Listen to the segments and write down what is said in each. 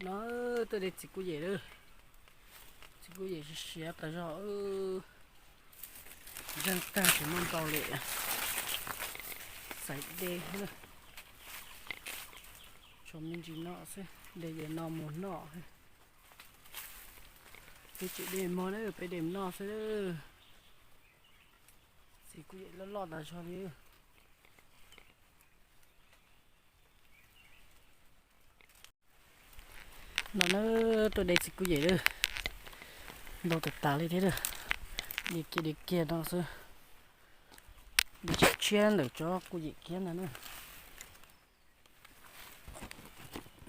No tuaj de txiv kuj yem lawm. Txiv kuj yem siav siav tas zog, zeeg tag tsis muaj ntau li. Xaiv de, tshuav me ntsis no xwb, de yam no mus noj. Peb tsis de mog na, peb de noj xwb. Txiv kuj yem loj loj tas zog li. No na, tuaj de txiv kuj yem lawm. Ntau tas tas li thiab lawm. De kiag de kiag no xwb. De tshiab tshiab ntawm tsob kuj yem kiag ntag na.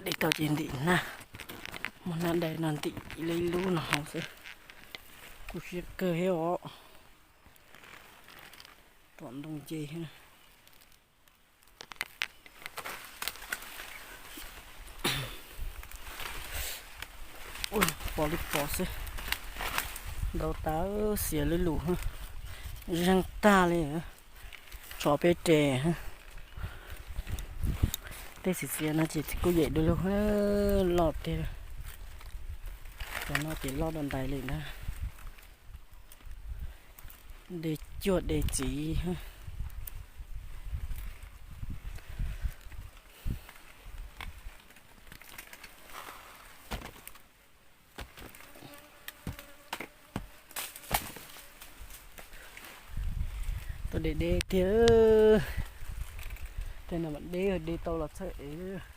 De tau ces ntim hnab, muab hnab dai no ntim ib lub ib lub no hauv xwb. Kuj siab kawg thiab os. Tuam ntoo ces pom li pom xwb. Ntau tas, xiav lwm lum, zeeg tag li. Tsho peb res. Tej xiav xiav no ces txiv kuj yem du lug, loj tiag. Cov no ces loj dua ntais li na. De cuag de txiv. Tuaj de deb tiag. Tej no mas deb, de tau los txhawj ev.